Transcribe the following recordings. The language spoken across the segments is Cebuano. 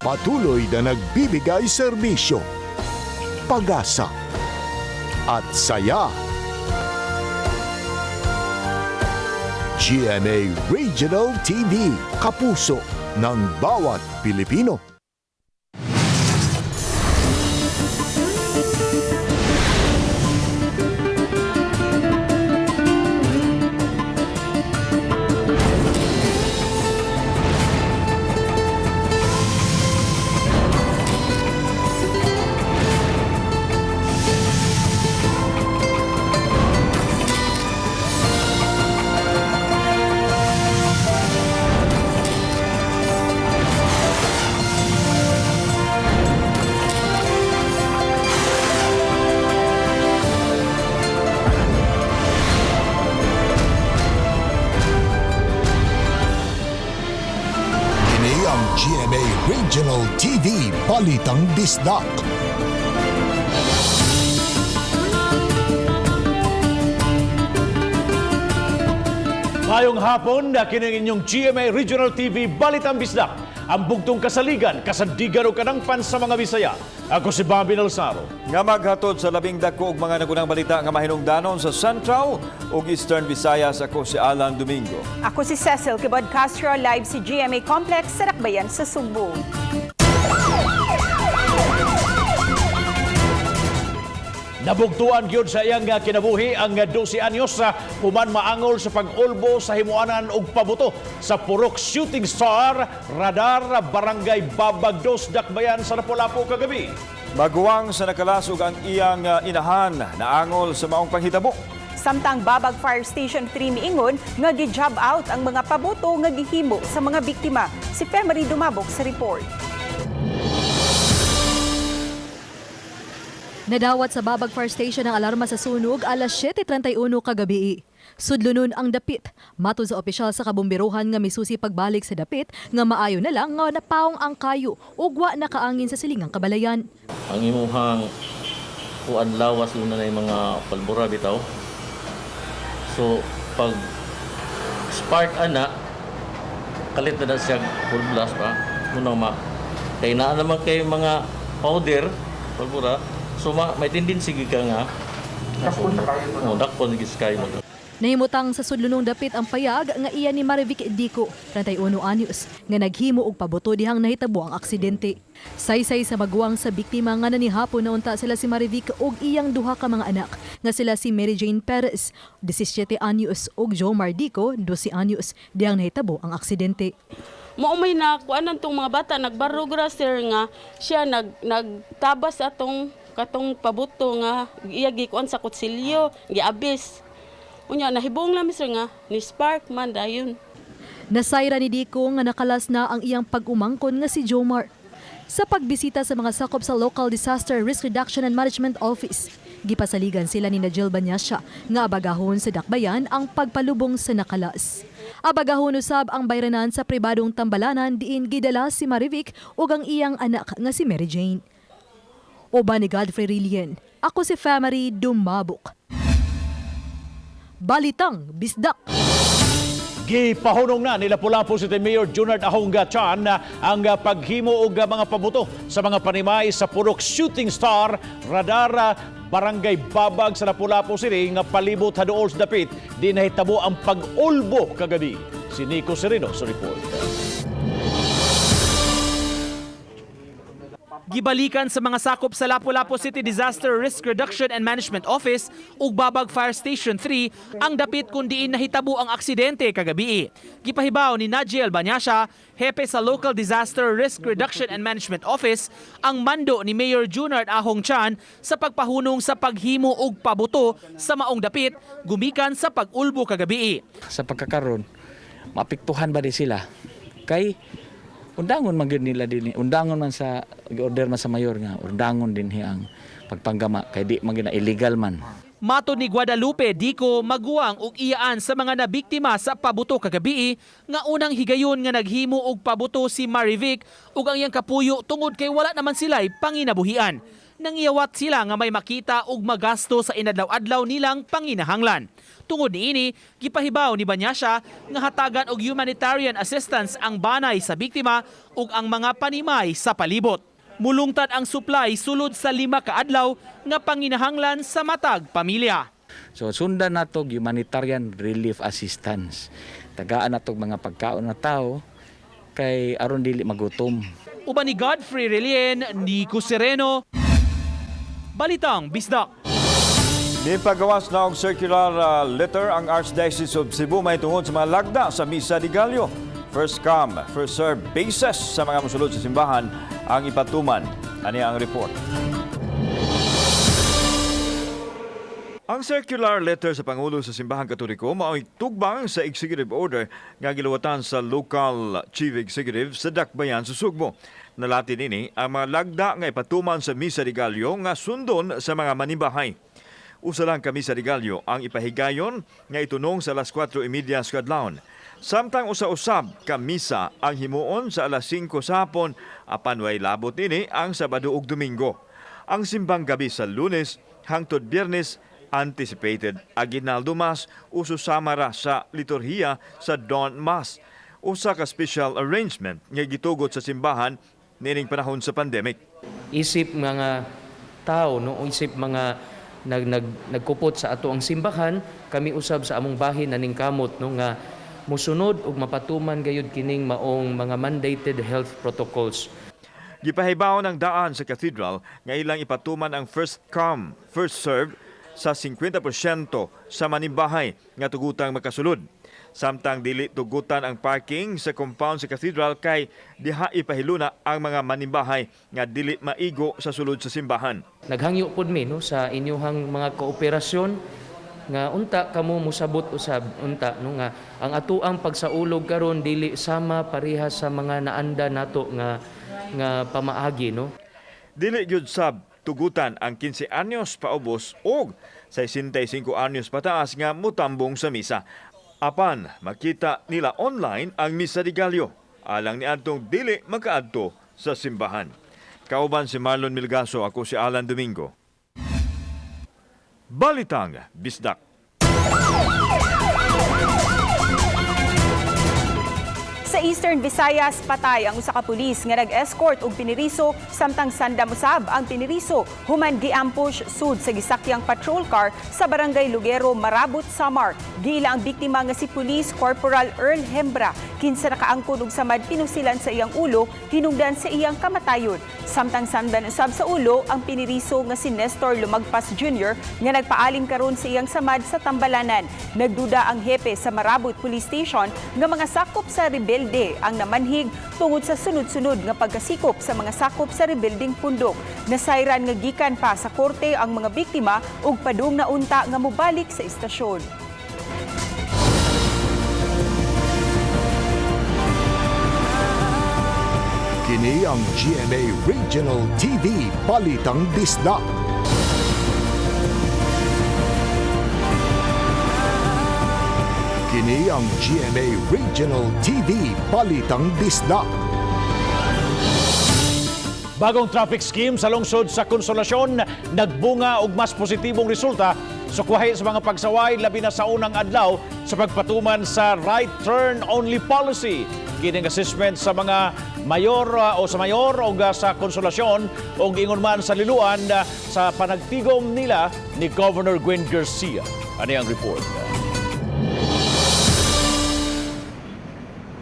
Patuloy na nagbibigay serbisyo, pag-asa at saya. GMA Regional TV, kapuso ng bawat Pilipino. Kini ang GMA Regional TV Balitang Bisdak. Ngayong hapon, na kining inyong GMA Regional TV Balitang Bisdak. Ang bugtong kasaligan, kasandigan o kanangpan sa mga Bisaya. Ako si Bobby Nalsaro. Nga maghatod sa labing dako og mga nagunang balita nga mahinungdanon sa Central ug Eastern Visayas, ako si Alan Domingo. Ako si Cecil Kibod Castro, live sa GMA Complex sa Rakbayan sa Sugbo. Nabugtuan gyud sa iyang kinabuhi ang 12 anyos sa human maangol sa pag-ulbo sa himuanan og pabuto sa Purok Shooting Star, Radar, Barangay Babag 2, Dakbayan sa Lapu-Lapu kagabi. Maguwang sa nakalasog ang iyang inahan naangol sa maong panghitabo. Samtang Babag Fire Station 3 miingon nga gi-job out ang mga pabuto nga gihimo sa mga biktima. Si Femery Dumabok sa report. Nadawat sa Babag Fire Station ang alarma sa sunog alas 7:31 kagabi. Sudlonon ang dapit. Matod sa opisyal sa kabomberohan nga misusi pagbalik sa dapit nga maayo na lang nga napaong ang kayo ug wa nakaangin sa silingang kabalayan. Ang imuhang kuan lawas una na yung mga palbura bitaw. So pag spark ana kalit na na siya full blast pa munang ma kay naa naman kay mga powder palbura, so ma, may tendency gid ka nga dakpon sa kayo. Oh, dakpon gid sa kayo. Nahimutang sa sudlonong dapit ang payag nga iya ni Marivic Dico, 31 anyos, nga naghimo og pabuto dihang nahitabo ang aksidente. Saysay sa maguwang sa biktima nga nanihapon na unta sila si Marivic og iyang duha ka mga anak nga sila si Mary Jane Perez, 17 anyos, ug Jomar Dico, 12 anyos, dihang nahitabo ang aksidente. Mao may na kuanan tong mga bata nagbarog ra, sir, nga siya nagtabas atong katong pabuto nga iya gikuan sa kutsilyo, giabis. Unya nahibong lang mi, sir, nga ni spark man dayon. Nasayra ni Dico nga nakalas na ang iyang pag-umangkon nga si Jomar. Sa pagbisita sa mga sakop sa Local Disaster Risk Reduction and Management Office, gipasaligan sila ni Najil Banyasya nga abagahon sa Dakbayan ang pagpalubong sa nakalas. Abagahon usab ang bayranan sa pribadong tambalanan diin gidala si Marivic ug ang iyang anak nga si Mary Jane. Uban ni Godfrey Rilien, ako si Family Dumabok. Balitang Bisdak. Gipahunong na ni Lapu-Lapu City Mayor Junard Ahonga Chan ang paghimo og mga pabuto sa mga panimay sa Purok Shooting Star, Radar, Barangay Babag sa Lapu-Lapu City nga palibot haduol sa dapit di nahitabo ang pag-ulbo kagabi. Si Nico Sereno sa report. Gibalikan sa mga sakop sa Lapu-Lapu City Disaster Risk Reduction and Management Office ug Babag Fire Station 3 ang dapit kung diin nahitabo ang aksidente kagabi. Gipahibaw ni Najiel Banyasha, hepe sa Local Disaster Risk Reduction and Management Office, ang mando ni Mayor Junard Ahong Chan sa pagpahunong sa paghimo og pabuto sa maong dapit gumikan sa pag-ulbo kagabi. Sa pagkakaron maapektuhan ba di sila kay undangon man gyud nila dinhi, undangon man sa order man sa mayor nga undangon dinhi ang pagpanggama kay di man gyud na illegal man. Matod ni Guadalupe Dico, maguwang og iyaan sa mga nabiktima sa pabuto kagabi nga unang higayon nga naghimo og pabuto si Marivic ug ang iyang kapuyo tungod kay wala naman sila'y panginabuhian. nangiyawat sila nga may makita og magasto sa inadlaw-adlaw nilang panginahanglan. Tungod niini, gipahibaw ni Banyasya nga hatagan og humanitarian assistance ang banay sa biktima ug ang mga panimay sa palibot. Mulungtad ang supply sulod sa 5 ka adlaw nga panginahanglan sa matag pamilya. So sundan nato humanitarian relief assistance. Tagaan nato mga pagkaon na tao kay aron dili magutom. Uban ni Godfrey Relien, Nico Sereno, Balitang Bisdak. Nipagawas na og circular letter ang Archdiocese of Cebu mahitungod sa mga lagda sa Misa de Gallo. First come, first serve basis sa mga musulod sa simbahan ang ipatuman. Ani ang report. Ang circular letter sa Pangulo sa Simbahang Katoliko mao'y tugbang sa executive order nga giluwatan sa local chief executive sa Dakbayan sa Sugbo. Nalati nini ang mga lagda nga ipatuman sa Misa de Gallo nga sundon sa mga manimbahay. Usa lang ka Misa de Gallo ang ipahigayon nga itunong sa alas 4:30 sa kadlawon. Samtang usa-usab ka misa ang himuon sa alas 5 sa hapon apan way labot nini ang Sabado ug Domingo. Ang simbang gabi sa Lunes hangtod Biyernes anticipated Aguinaldo Mass uso sama ra sa liturhiya sa Dawn Mass. Usa ka special arrangement nga gitugot sa simbahan niining panahon sa pandemic. Isip mga tao, no, isip mga nag, nag nagkupot sa ato ang simbahan, kami usab sa among bahin naning kamot, no, nga musunod ug mapatuman gayud kining maong mga mandated health protocols. Gipahibaw ng daan sa cathedral nga ilang ipatuman ang first come, first serve sa 50% sa manimbahay nga tugutang makasulod. Samtang dili tugutan ang parking sa compound sa cathedral kay diha ipahiluna ang mga manimbahay nga dili maigo sa sulod sa simbahan. Naghangyo pud mi, no, sa inyuhang mga kooperasyon nga unta kamo musabot usab unta, no, nga ang atuang pagsaulog karon dili sama pareha sa mga naanda nato nga nga pamaagi, no. Dili gyud sab tugutan ang 15 anyos paubos og 65 anyos pataas nga mutambong sa misa. Apan makita nila online ang Misa de Gallo alang niadtong dili makaadto sa simbahan. Kauban si Marlon Milgaso, ako si Alan Domingo. Balitang Bisdak. Sa Eastern Visayas, patay ang usa ka pulis nga nag-escort og piniriso samtang sandam usab ang piniriso human giampush sud sa gisakyang patrol car sa Barangay Lugero, Marabut, Samar. Giila ang biktima nga si Police Corporal Earl Hembra, kinsa nakaangkon og samad pinusilan sa iyang ulo hinungdan sa iyang kamatayon. Samtang sandan usab sa ulo ang piniriso nga si Nestor Lumagpas Jr. nga nagpaalim karon sa iyang samad sa Tambalanan. Nagduda ang hepe sa Marabut Police Station nga mga sakop sa rebelde ang namanhig tungod sa sunod-sunod nga pagkasikop sa mga sakop sa rebeldeng pundok. Nasayran nga gikan pa sa korte ang mga biktima ug padung na unta nga mobalik sa istasyon. Kini ang GMA Regional TV Balitang Bisdak. Kini ang GMA Regional TV Balitang Bisdak. Bagong traffic scheme sa lungsod sa Konsolasyon nagbunga og mas positibong resulta sukwahi sa mga pagsaway, labi na sa unang adlaw sa pagpatuman sa right turn only policy. Kining assessment sa mga mayor o sa mayor og sa Konsolasyon og ingon man sa Liluan sa panagtigom nila ni Governor Gwen Garcia. Ani ang report.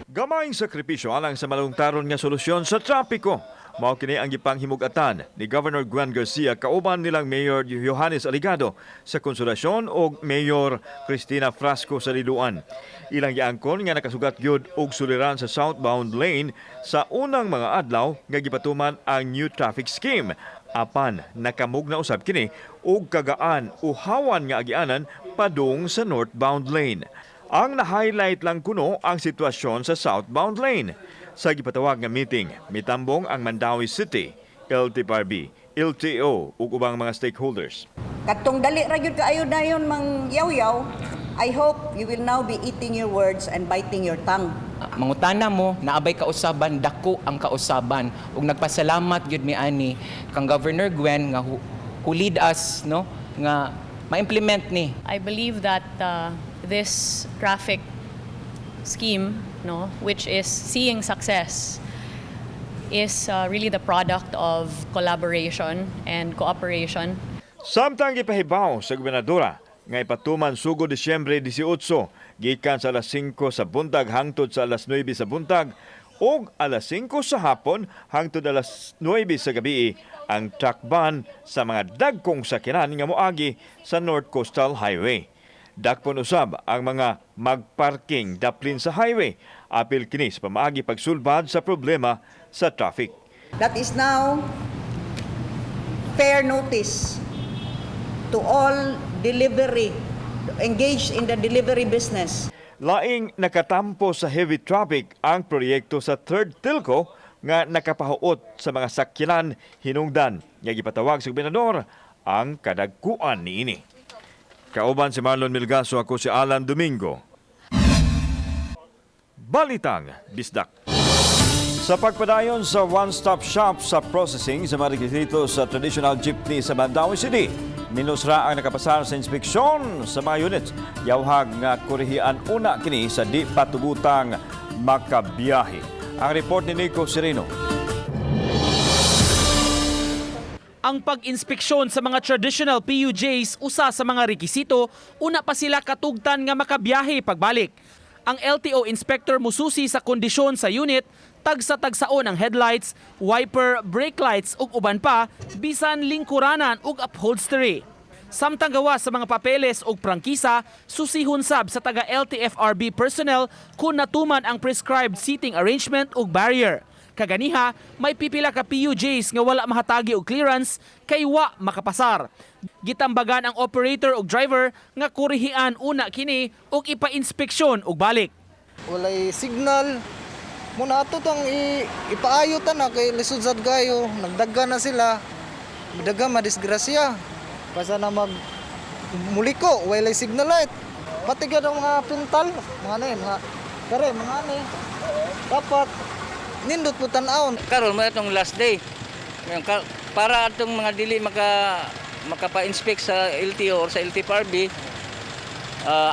Gamayng sakripisyo alang sa malungtaron nga solusyon sa trapiko. Mao kini ang gipanghimug-atan ni Governor Gwen Garcia kauban nilang Mayor Johannes Aligado sa Konsolasyon ug Mayor Cristina Frasco sa Liluan. Ilang giangkon nga nakasugat gyud og suliran sa southbound lane sa unang mga adlaw nga gipatuman ang new traffic scheme. Apan nakamugna usab kini og kagaan uhawan nga agianan padung sa northbound lane. Ang na-highlight lang kuno ang sitwasyon sa southbound lane. Sa gipatawag nga meeting, mitambong ang Mandaue City, LTFRB, LTO ug ubang mga stakeholders. Katong dali ra gyud kaayo dayon mang yaw-yaw, I hope you will now be eating your words and biting your tongue. Mangutana mo, naabay kausaban, dako ang kausaban ug nagpasalamat gyud mi ani Kang Governor Gwen nga who lead us, no, nga ma-implement ni. I believe that this traffic scheme, no, which is seeing success, is really the product of collaboration and cooperation. Samtang gipahibaw sa gobernadora nga ipatuman sugod Disyembre 18 gikan sa alas 5 sa buntag hangtod sa alas 9 sa buntag ug alas 5 sa hapon hangtod alas 9 sa gabi ang truck ban sa mga dagkong sakyanan nga moagi sa North Coastal Highway. Dakpon usab ang mga magparking daplin sa highway. Apil kini sa pamaagi pagsulbad sa problema sa traffic. That is now fair notice to all delivery, engaged in the delivery business. Laing nakatampo sa heavy traffic ang proyekto sa Third Tilco nga nakapahuot sa mga sakyanan hinungdan nga gipatawag sa gobernador ang kadagkuan niini. Kauban si Marlon Milgaso, ako si Alan Domingo. Balitang Bisdak. Sa pagpadayon sa one-stop shop sa processing sa mga rekisito sa traditional jeepney sa Mandaue City, minus ra ang nakapasar sa inspeksyon sa mga units. Yawhag nga kurihian una kini sa di patugutang makabiyahe. Ang report ni Nico Sereno. Ang pag-inspeksyon sa mga traditional PUJs usa sa mga rekisito, una pa sila katugtan nga makabiyahe pagbalik. Ang LTO inspector mususi sa kondisyon sa unit, tagsa-tagsaon ang headlights, wiper, brake lights ug uban pa, bisan lingkuranan ug upholstery. Samtang gawa sa mga papeles ug prangkisa, susihon sab sa taga LTFRB personnel kung natuman ang prescribed seating arrangement ug barrier. Kaganiha, may pipila ka PUJs nga wala mahatagi og clearance kay wa makapasar. Gitambagan ang operator ug driver nga kurihian una kini ug ipa-inspeksyon og balik. Walay signal. Muna ato tang ipaayo ta na kay lisod sad kayo, nagdaga na sila. Daga madisgrasya. Basta na mag muliko, walay signal light. Pati gyud ang mga pintal, mga ano eh, mga kare, mga ano eh. Dapat nindot po tan-awon. Karon mo itong last day. Ngayon, para atong mga dili makapa-inspect sa LTO or sa LTFRB,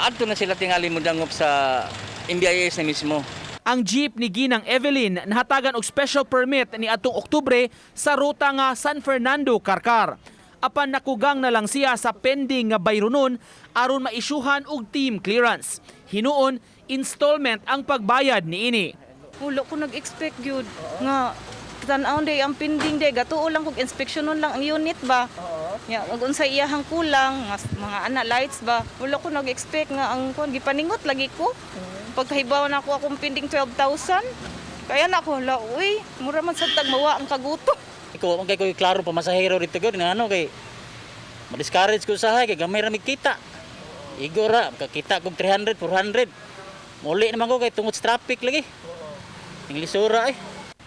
adto na sila tingali mo dangop sa MBIS na mismo. Ang jeep ni Ginang Evelyn nahatagan og special permit ni atong Oktubre sa ruta nga San Fernando, Carcar. Apan nakugang na lang siya sa pending nga bayronon aron maisyuhan og team clearance. Hinuon, installment ang pagbayad niini. Wala ko nag-expect gyud nga tan-awon day ang pending day, gatuo lang kog inspeksyonon lang ang unit ba. Ya, ug unsa iyahang kulang, mga ana lights ba. Wala ko nag-expect nga ang kuan gipaningot lagi ko. Pagkahibaw na ako akong pending 12,000. Kaya na ako, la, uy, mura man sad tag mawa ang kagutom. Ikaw, ang kay ko klaro pamasahero dito gyud nga ano kay ma-discourage ko usahay kay gamay ra kita. Igo ra makakita kog 300, 400. Muli naman ko kay tungod sa traffic lagi. Inglisura eh.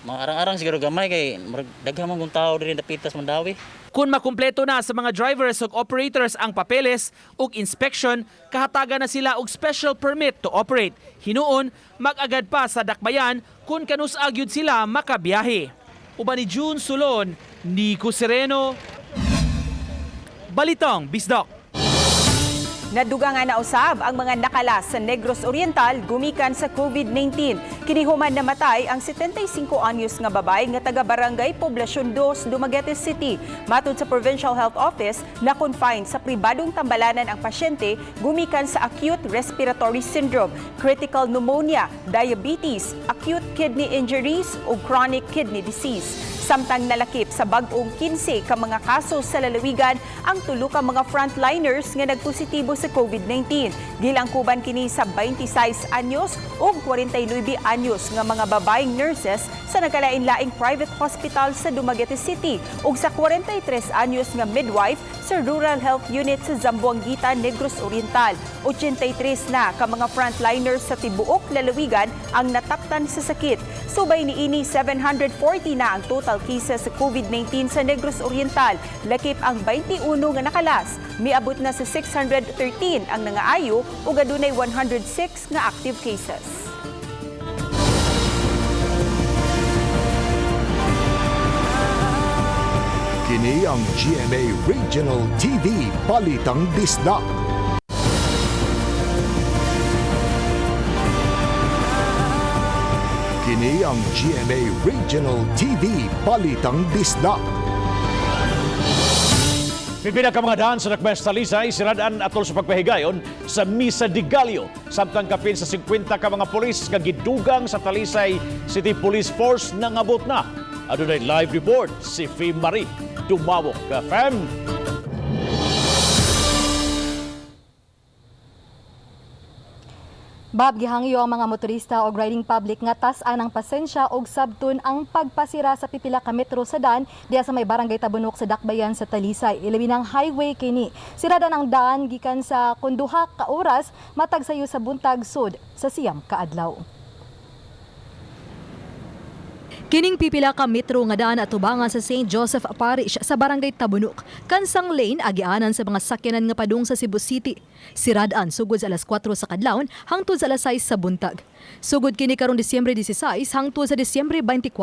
Mga arang-arang siguro gamay kay murag daghan man kung tao diri dapitas Mandaue. Kung makumpleto na sa mga drivers ug operators ang papeles ug inspection, kahatagan na sila og special permit to operate. Hinuon, mag-agad pa sa dakbayan kung kanus-a gyud sila makabiyahe. Uban ni June Sulon, Nico Sereno, Balitang Bisdak. Nadugangan na usab ang mga nakalas sa Negros Oriental gumikan sa COVID-19. Kini human namatay ang 75 anyos nga babae nga taga Barangay Poblacion 2, Dumaguete City. Matod sa Provincial Health Office, na-confine sa pribadong tambalanan ang pasyente gumikan sa acute respiratory syndrome, critical pneumonia, diabetes, acute kidney injuries ug chronic kidney disease. Samtang nalakip sa bag-ong 15 ka mga kaso sa lalawigan ang tulo ka mga frontliners nga nagpositibo sa COVID-19. Gilangkuban kini sa 26 anyos ug 49 anyos nga mga babaeng nurses sa nagkalain-laing private hospital sa Dumaguete City ug sa 43 anyos nga midwife sa Rural Health Unit sa Zamboanguita, Negros Oriental. 83 na ka mga frontliners sa tibuok lalawigan ang nataptan sa sakit. Subay niini, 740 na ang total cases sa COVID-19 sa Negros Oriental. Lakip ang 21 nga nakalas. Miabot na sa 613 ang nangaayo ug adunay 106 nga active cases. Kini ang GMA Regional TV Balitang Bisdak. Kini ang GMA Regional TV Balitang Bisdak. Pipila ka mga daan sa Dakbayan sa Talisay, siradan atol sa pagpahigayon sa Misa de Gallo. Samtang kapin sa 50 ka mga pulis nga gidugang sa Talisay City Police Force nangabot na. Adunay live report si Fee Marie Dumawok. Fem. Bob, gihangyo ang mga motorista og riding public nga tas-an ang pasensya og sabton ang pagpasira sa pipila ka metro sa daan diya sa may barangay Tabunok sa Dakbayan sa Talisay. Ilabi ng highway kini. Siradan ang daan gikan sa kunduha ka oras matag sayo sa buntag sud sa 9 ka adlaw. Kining pipila ka metro nga daan atubangan sa St. Joseph Parish sa Barangay Tabunok. Kansang lane agianan sa mga sakyanan nga padung sa Cebu City. Siradan sugod sa alas 4 sa kadlawon hangtod sa alas 6 sa buntag. Sugod kini karong Disyembre 16 hangtod sa Disyembre 24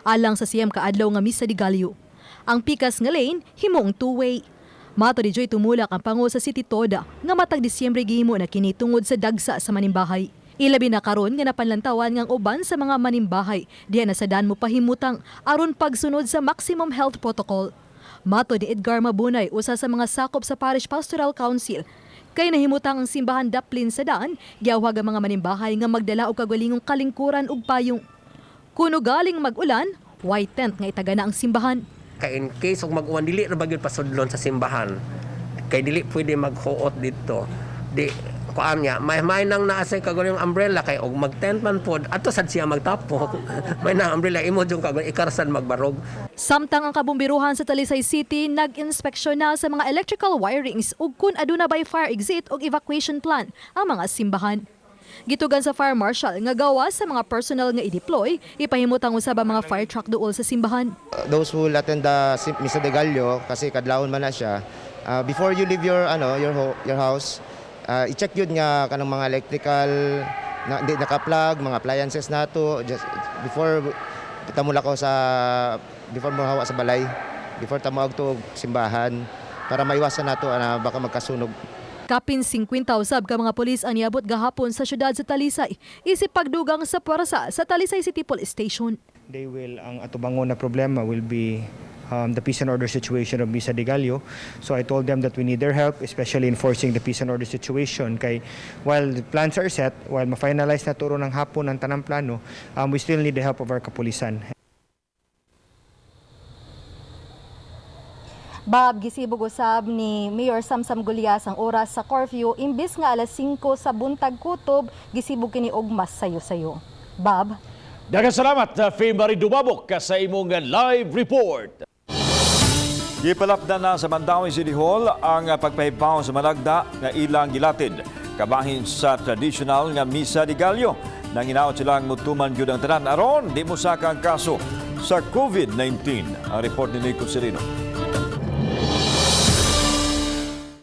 alang sa 9 ka adlaw nga Misa de Gallo. Ang pikas nga lane himong two-way. Mato ni Joy tumulak ang pango sa City Toda nga matag Disyembre gihimo na kini tungod sa dagsa sa manimbahay. Ilabi na karon nga napanlantawan ngang uban sa mga manimbahay diya na sa daan mo pahimutang aron pagsunod sa maximum health protocol. Mato ni Edgar Mabunay, usa sa mga sakop sa Parish Pastoral Council, kay nahimutang ang simbahan daplin sa daan, giawhag ang mga manimbahay nga magdala og kagalingong kalingkuran ug payong. Kuno galing mag-ulan, white tent nga itagana ang simbahan. Kay in case og mag-uwan, dili ra ba gyud pasudlon sa simbahan. Kay dili pwede maghuot dito. Di kuan niya, may nang naa say kagulong umbrella kay og mag-tent man pod ato sad siya magtapok. May nang umbrella imo jung kagulong ikarsan magbarog. Samtang ang kabumbiruhan sa Talisay City nag-inspeksyon na sa mga electrical wirings ug kun aduna bay fire exit ug evacuation plan ang mga simbahan. Gitugan sa fire marshal nga gawa sa mga personnel nga i-deploy, ipahimutang usab ang mga fire truck duol sa simbahan. Those who will attend the Misa de Gallo kasi kadlawon man na siya, before you leave your ano your your house, i-check yun nga kanang mga electrical na hindi naka-plug, mga appliances nato just before tamula ko sa before mo hawa sa balay, before tamo to simbahan para maiwasan nato na baka magkasunog. Kapin 50 usab ka mga pulis ang niabot gahapon sa syudad sa Talisay isip pagdugang sa puwersa sa Talisay City Police Station. They will, ang atubangon na problema will be the peace and order situation of Misa de Gallo. So I told them that we need their help, especially enforcing the peace and order situation. Kay while the plans are set, while ma-finalize na turo ng hapon ang tanang plano, we still need the help of our kapulisan. Bob, gisibog usab ni Mayor Samsam Gullas ang oras sa curfew imbis nga alas 5 sa buntag kutob, gisibog kini og mas sayo-sayo. Bob. Daghang salamat, Faye Marie Dumabok, sa imong live report. Gipalapdan na sa Mandaue City Hall ang pagpahibaw sa malagda nga ilang gilatid kabahin sa traditional nga Misa de Gallo. Nanginaot silang mutuman gyud ang tanan aron di mosaka ang kaso sa COVID-19. Ang report ni Nico Serino.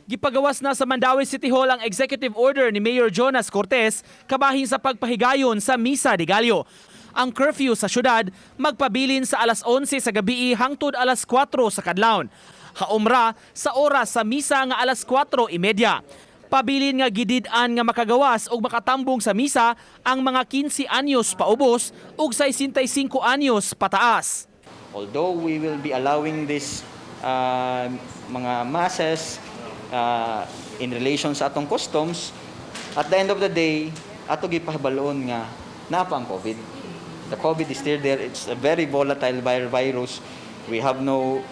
Gipagawas na sa Mandaue City Hall ang executive order ni Mayor Jonas Cortez kabahin sa pagpahigayon sa Misa de Gallo. Ang curfew sa syudad magpabilin sa alas 11 sa gabi hangtod alas 4 sa kadlawon. Haumra sa oras sa misa nga alas 4:30. Pabilin nga gidid-an nga makagawas og makatambong sa misa ang mga 15 anyos paubos ug 65 anyos pataas. Although we will be allowing this mga masses in relation sa atong customs, at the end of the day, ato gipahabaloon nga naa pa ang COVID. The COVID is still there. It's a very volatile virus. We have no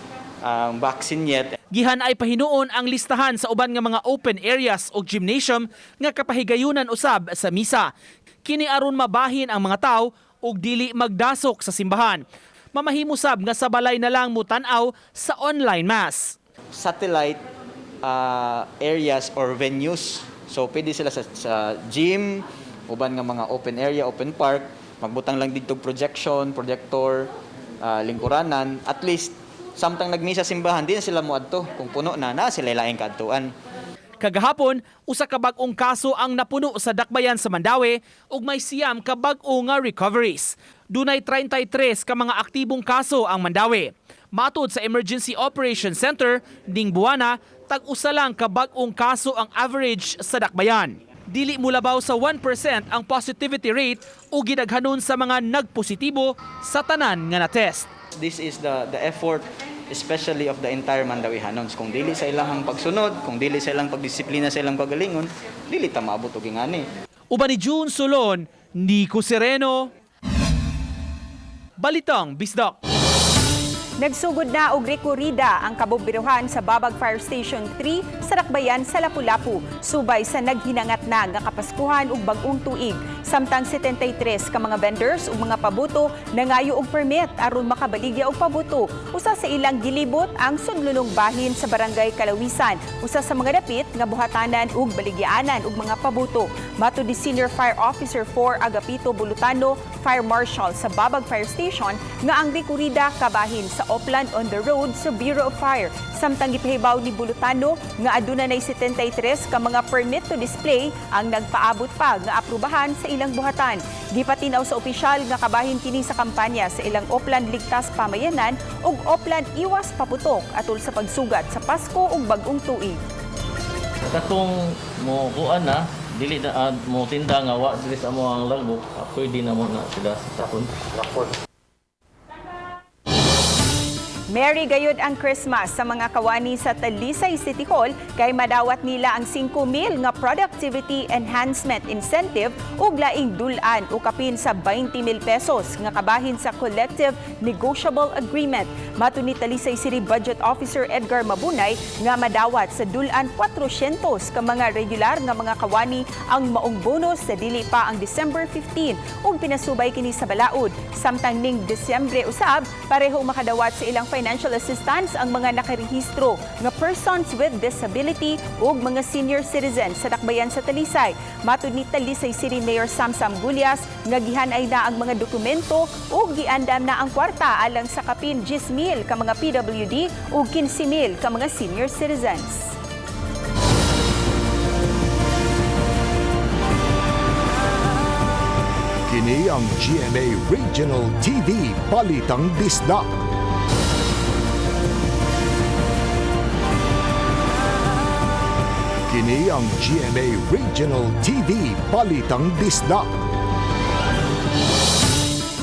vaccine yet. Gihan ay pahinuon ang listahan sa uban nga mga open areas o gymnasium nga kapahigayunan usab sa misa. Kini aron mabahin ang mga tawo ug dili magdasok sa simbahan. Mamahimo sab nga sa balay na lang mutan-aw sa online mass. Satellite areas or venues. So pwede sila sa gym, uban nga mga open area, open park, magbutang lang didto projection, projector, lingkuranan. At least samtang nagmisa simbahan di na sila moadto. Kung puno na, na sila laing kaadtuan. Kagahapon, usa ka bag-ong kaso ang napuno sa Dakbayan sa Mandaue ug may 9 ka bag-o nga recoveries. Dunay 33 ka mga aktibong kaso ang Mandaue. Matud sa Emergency Operations Center, ning buwana, tag-usa lang ka bag-ong kaso ang average sa dakbayan. Dili mulabaw sa 1% ang positivity rate o gidaghanon sa mga nagpositibo sa tanan nga na-test. This is the effort especially of the entire Mandauehanons. Kung dili sa ilang pagsunod, kung dili sa ilang pagdisiplina sa ilang kagalingon, dili ta maabot og ingani. Uban ni June Solon, Nico Sereno, Balitang Bisdak. Nagsugod na og rekorida ang kabomberohan sa Babag Fire Station 3 sa Dakbayan sa Lapu-Lapu, subay sa naghinangat na nga Kapaskuhan ug bag-ong tuig. Samtang 73 ka mga vendors ug mga pabuto nangayo og permit aron makabaligya og pabuto. Usa sa ilang gilibot ang sudlonong bahin sa Barangay Kalawisan, usa sa mga dapit nga buhatanan ug baligyaanan og mga pabuto. Matud ni Senior Fire Officer 4 Agapito Bulutano, Fire Marshal sa Babag Fire Station, nga ang rekorida kabahin sa Oplan on the Road sa Bureau of Fire. Samtang gipahibaw ni Bulutano nga aduna nay 73 ka mga permit to display ang nagpaabot pa nga aprubahan sa ilang buhatan. Gipatinaw sa opisyal nga kabahin kini sa kampanya sa ilang Oplan Ligtas Pamayanan ug Oplan Iwas Paputok atol sa pagsugat sa Pasko ug Bag-ong Tuig. Katong mo kuan na dili na mo tinda nga wa diri sa amo ang logbook, pwede na mo na sila sa sakon. Merry gayud ang Christmas sa mga kawani sa Talisay City Hall kay madawat nila ang 5,000 nga Productivity Enhancement Incentive ug laing dul-an o kapin sa 20,000 pesos nga kabahin sa Collective Negotiable Agreement. Matud ni Talisay City Budget Officer Edgar Mabunay nga madawat sa dul-an 400 ka mga regular nga mga kawani ang maong bonus sa dili pa ang December 15 ug pinasubay kini sa balaod. Samtang ning Disyembre usab, pareho makadawat sa ilang financial assistance ang mga nakarehistro nga persons with disability ug mga senior citizens sa dakbayan sa Talisay. Matud ni Talisay City Mayor Samsam Gullas nga gihanay na ang mga dokumento ug giandam na ang kwarta alang sa kapin 10,000 ka mga PWD ug 15,000 ka mga senior citizens. Kini ang GMA Regional TV Balitang Bisdak. Kini ang GMA Regional TV Balitang Bisdak.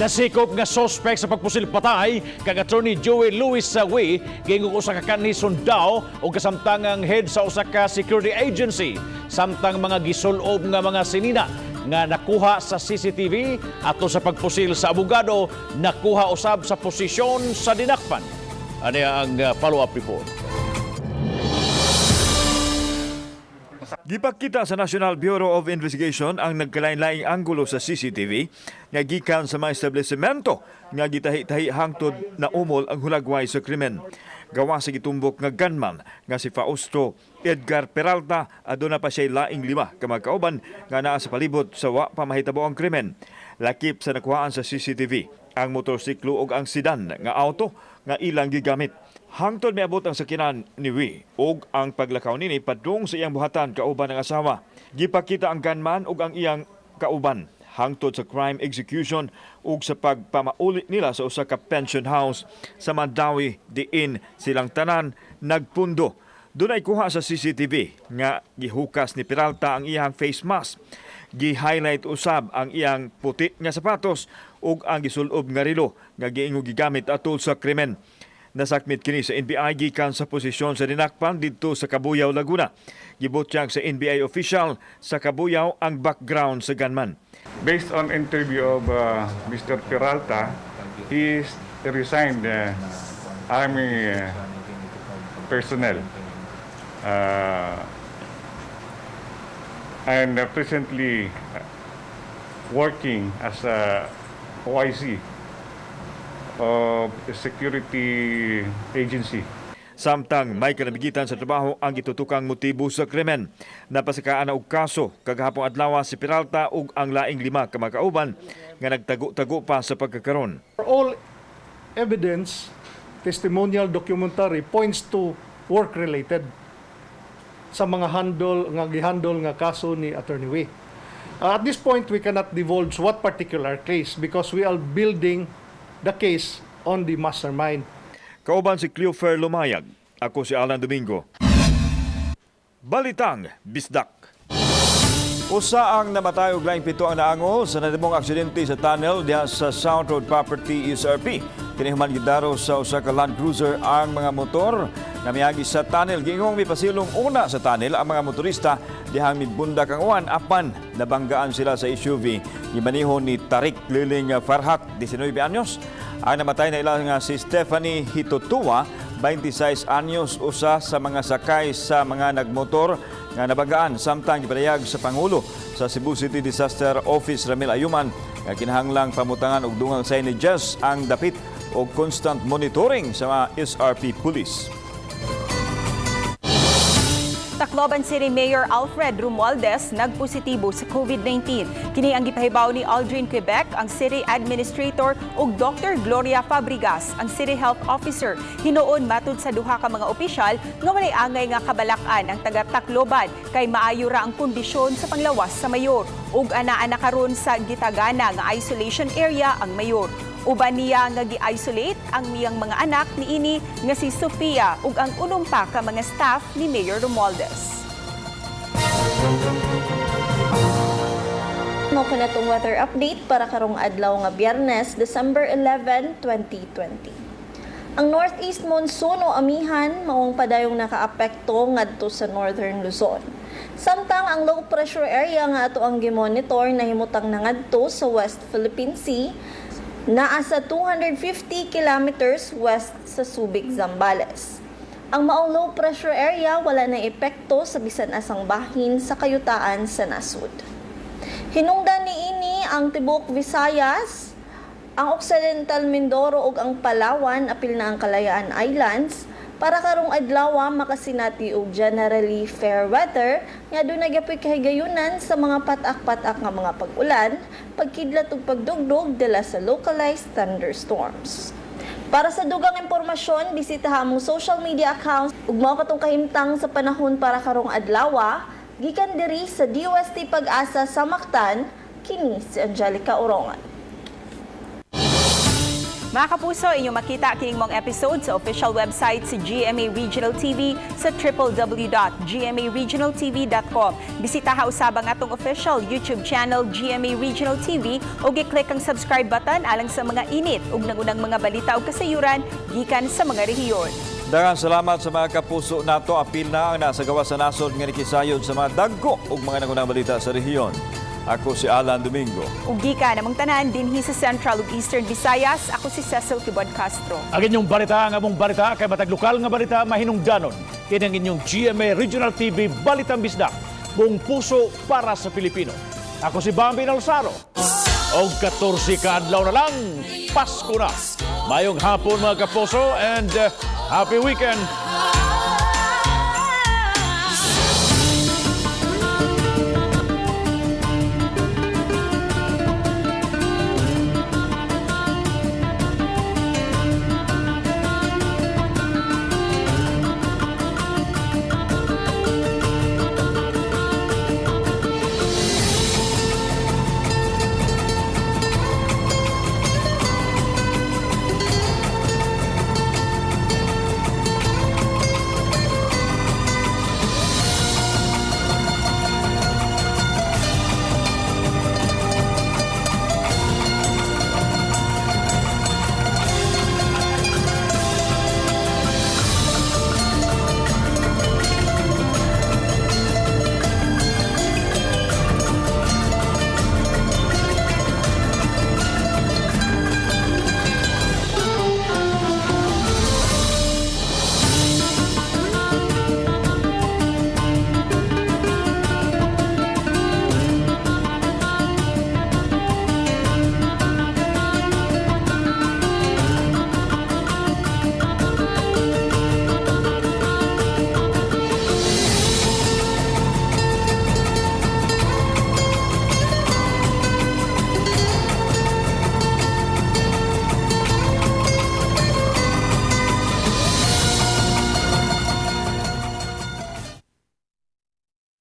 Nasikop nga suspect sa pagpusil patay kang Attorney Joey Luis Sawi, giingong usa ka kanhi sundao o kasamtangang head sa usa ka security agency, samtang mga gisulob nga mga sinina nga nakuha sa CCTV ato sa pagpusil sa abogado nakuha usab sa posisyon sa dinakpan. Ano ang follow-up report? Gipakita sa National Bureau of Investigation ang nagkalain-laing anggulo sa CCTV nga gikan sa mga establishmento nga gitahi-tahi hangtod na umol ang hulagway sa krimen. Gawa sa gitumbok nga gunman nga si Fausto Edgar Peralta, aduna pa siya laing lima ka mga kauban nga naa sa palibot sa wa pa mahitabo ang krimen. Lakip sa nakuhaan sa CCTV ang motorsiklo ug ang sedan nga auto nga ilang gigamit. Hangtod miabot ang sakinan ni Wee ug ang paglakaw nini padung sa iyang buhatan kauban ang asawa. Gipakita ang gunman ug ang iyang kauban hangtod sa crime execution ug sa pagpamauli nila sa usa ka pension house sa Mandaue diin silang tanan nagpundo. Dunay kuha sa CCTV nga gihukas ni Peralta ang iyang face mask. Gi-highlight usab ang iyang puti nga sapatos ug ang gisulob nga relo nga giingong gigamit atol sa krimen. Nasakmit kini sa NBI gikan sa posisyon sa dinakpan didto sa Cabuyao, Laguna. Gibutyag sa NBI official sa Cabuyao ang background sa gunman. Based on interview of Mr. Peralta, he is a resigned army personnel and presently working as a OIC of a security agency. Samtang may kanamigitan sa trabaho ang gitutukang motibo sa krimen. Napasakaan na og kaso kagahapong adlaw si Peralta ug ang laing lima ka mga kauban nga nagtago-tago pa sa pagkakaron. All evidence, testimonial, documentary points to work-related sa mga handle nga gihandle nga kaso ni Attorney Wee. At this point, we cannot divulge what particular case because we are building the case on the mastermind. Kauban si Cleofer Lumayag. Ako si Alan Domingo. Balitang Bisdak. Usa ang namatay ug laing pito ang naangol sa nahimong aksidente sa tunnel diha sa South Road Property SRP. Kini human gidaro sa usa ka Land Cruiser ang mga motor nga miagi sa tunnel. Giingong mipasilong una sa tunnel ang mga motorista dihang mibundak ang uwan apan nabanggaan sila sa SUV gimaniho ni Tarik Liling Farhat, 19 anyos. Ang namatay na ilang nga si Stephanie Hitotua, 26 anyos, usa sa mga sakay sa mga nagmotor nga nabanggaan, samtang gipadayag sa Pangulo sa Cebu City Disaster Office Ramil Ayuman nga kinahanglang pamutangan og dungang signages ang dapit og constant monitoring sa mga SRP police. Tacloban City Mayor Alfred Romualdez nagpositibo sa COVID-19. Kini ang gipahibaw ni Aldrin Quebec, ang City Administrator, ug Dr. Gloria Fabregas, ang City Health Officer. Hinuon matud sa duha ka mga opisyal nga walay angay nga kabalak-an ang taga Tacloban kay maayo ra ang kondisyon sa panglawas sa mayor. Ug anaa na karon sa gitagana nga isolation area ang mayor. Uban niya nga gi-isolate ang iyang mga anak niini nga si Sofia ug ang unom pa ka mga staff ni Mayor Romualdez. Mao ko na tong weather update para karong adlaw nga Biyernes, December 11, 2020. Ang northeast monsoon o amihan maong padayong nakaapekto ngadto sa northern Luzon. Samtang ang low pressure area nga ato ang gimonitor nahimutang nangadto sa West Philippine Sea, naa sa 250 kilometers west sa Subic, Zambales. Ang maong low pressure area wala na epekto sa bisan asang bahin sa kayutaan sa nasud. Hinungdan niini ang tibok Visayas, ang Occidental Mindoro ug ang Palawan apil na ang Kalayaan Islands. Para karong adlaw, makasinati og generally fair weather nga aduna gyapoy kahigayunan sa mga patak-patak nga mga pag-ulan, pagkidlat ug pagdugdog dala sa localized thunderstorms. Para sa dugang impormasyon, bisita among social media accounts ug mao katong kahimtang sa panahon para karong adlaw, gikan diri sa DOST PAGASA sa Mactan, kini si Angelica Orongan. Mga kapuso, inyong makita kining maong episode sa official website sa GMA Regional TV sa www.gmaregionaltv.com. Bisitaha usab ang atong official YouTube channel GMA Regional TV ug i-click ang subscribe button alang sa mga init ug nangunang mga balita ug kasayuran gikan sa mga rehiyon. Daghang salamat sa mga kapuso nato. Apil na ang nasa gawas sa nasod nga nikisayod sa mga dagko ug mga nangunang balita sa rehiyon. Ako si Alan Domingo. Ug gikan namong tanan dinhi sa Central ug Eastern Visayas, ako si Cecil Tibod Castro. Ang inyong balita, ang among balita, kay matag lokal nga balita, mahinungdanon. Kini ang inyong GMA Regional TV Balitang Bisdak. Buong puso para sa Pilipino. Ako si Bambi Nalsaro. Og 14 ka adlaw na lang, Pasko na. Mayong hapon, mga kapuso, and happy weekend.